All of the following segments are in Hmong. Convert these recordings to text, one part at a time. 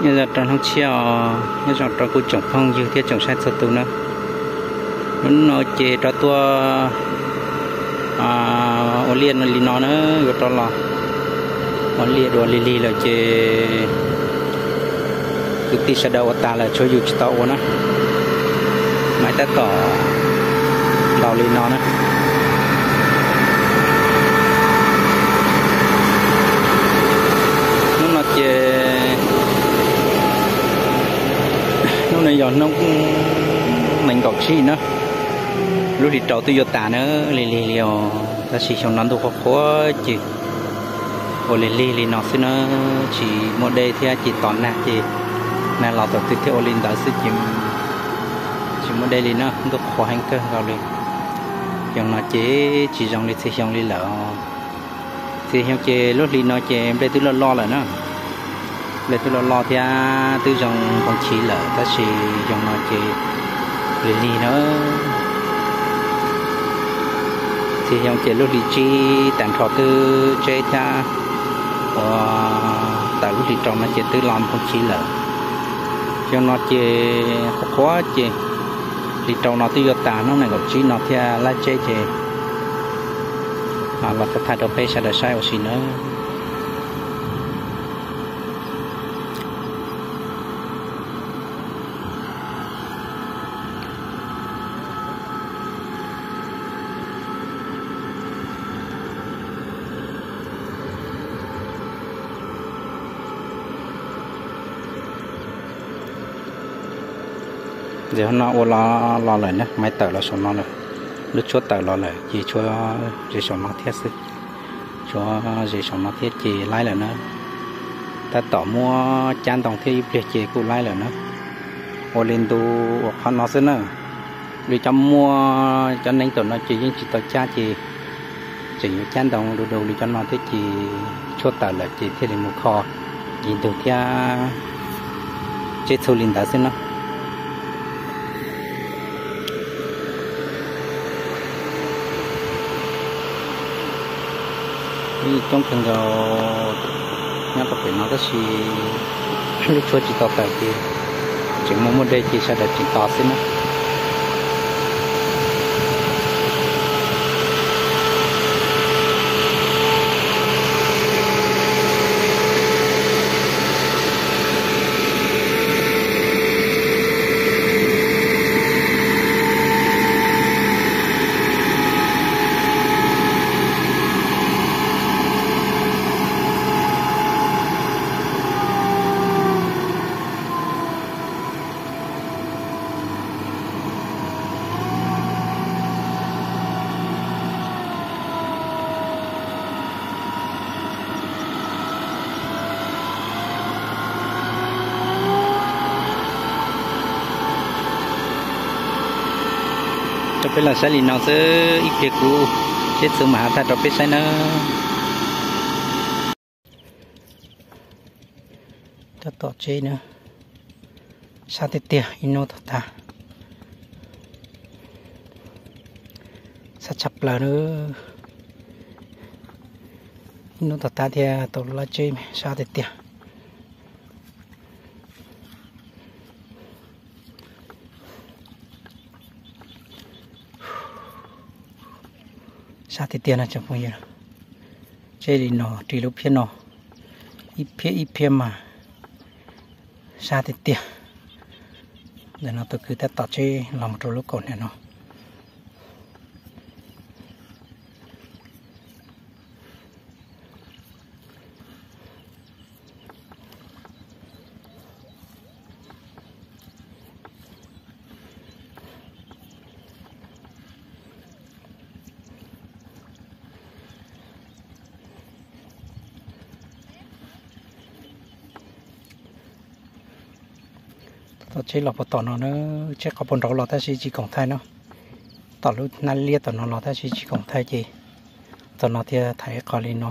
Nyob zoo rau hnub tshiab os, nyob zoo rau kuv tsoom phooj ywg thiab tsoom saib txhua tus na. Hnub no ces rov tuaj ua liaj li no na, yuav rov los ua liaj dua lig lig lawm ces kwv tij sawv daws ua tas lawm tshuav yus tsis tau ua na. Mas tab tom ntaus li no na. Hnub no ces, hnub no yog hnub nees nkaum tsib na, lub hli rau twb yuav tas na, lig lig li os. Tab sis xyoo no ntuj qhuav qhuav ces ua lig lig li no xwb na, tsis muaj dej thiab ces tos nag ces nag los thaum twg thiaj ua li ntawd xwb ces tsis muaj dej li na, ntuj qhuav heev kawg nkaus li. Xyoo no ces tsis zoo li txhua xyoo li lawm. Txhua xyoo ces lub hli no ces nplej twb loj loj lawm na, nplej twb loj loj thiab twb zoo nphoo chiv lawm, tab sis xyoo no ces lig lig na. Txhua xyoo ces lub hli tsib tag nrho twb tseb thiab, ua tawm lub hli rau no ces twb los nphoo chiv lawm. Xyoo no ces qhuav qhuav ces hli rau no twb yuav tas, hnub nees nkaum tsib no thiaj laib tseb ces los thaij rau peb sawv daws saib ua si nawb. Ntawm no ua los los lawm na, maiv tawm los saum no lawm, lub tshuab tawm los lawm ces tshuav ze saum no thiab xwb, tshuav ze saum no thiab ces laib lawm na. Tab tom muab cab ntoo thiab ib pliag ces kuj laib lawm na. Ua li ntu ua qhov no xwb na, li cov muaj cov neeb tam no ces yeej tsis tau cab ces tseem yuav cab ntoo du du li cov no thiab ces tshuab tawm lawm ces thiaj li mus kho yig ntug thiab tseb txhu li ntawd xwb na. Coob kawg nkaus nyob rau pem no tab sis lub tshuab tsis tau tawm ces tseem muaj muaj dej ces sawv daws tseem tos xwb na. Rau peb los saib li no xwb, ib pliag kuv tseb txhu mam hav thaij rau peb saib nawb. Tab tom tseb na, sab tiag tiag ib hnub tom tav, sab tshaj plaws na. Ib hnub tom tav thiaj tau lub laj tseb sab tiag tiag. Sab tiag tiag no tsoom phooj ywg, tseb li no ris lub phiab no, ib phiab ib phiab mas sab tiag tiag. Ntawm no tus kwv tab tom tseb los mus rau lub kaum hniav no. Tom tseb los puag tom no na, tseb qhov puag nraud los tab sis tsis koom thaij no. Tom lub hnab liab tom no los tab sis tsis koom thaij ces tom no thiaj thaij qhov li no.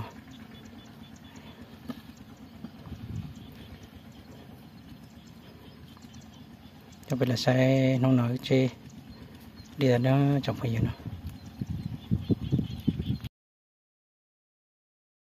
Coj peb los saib hnub no wb tseb li ntawd na tsoom phooj ywg no.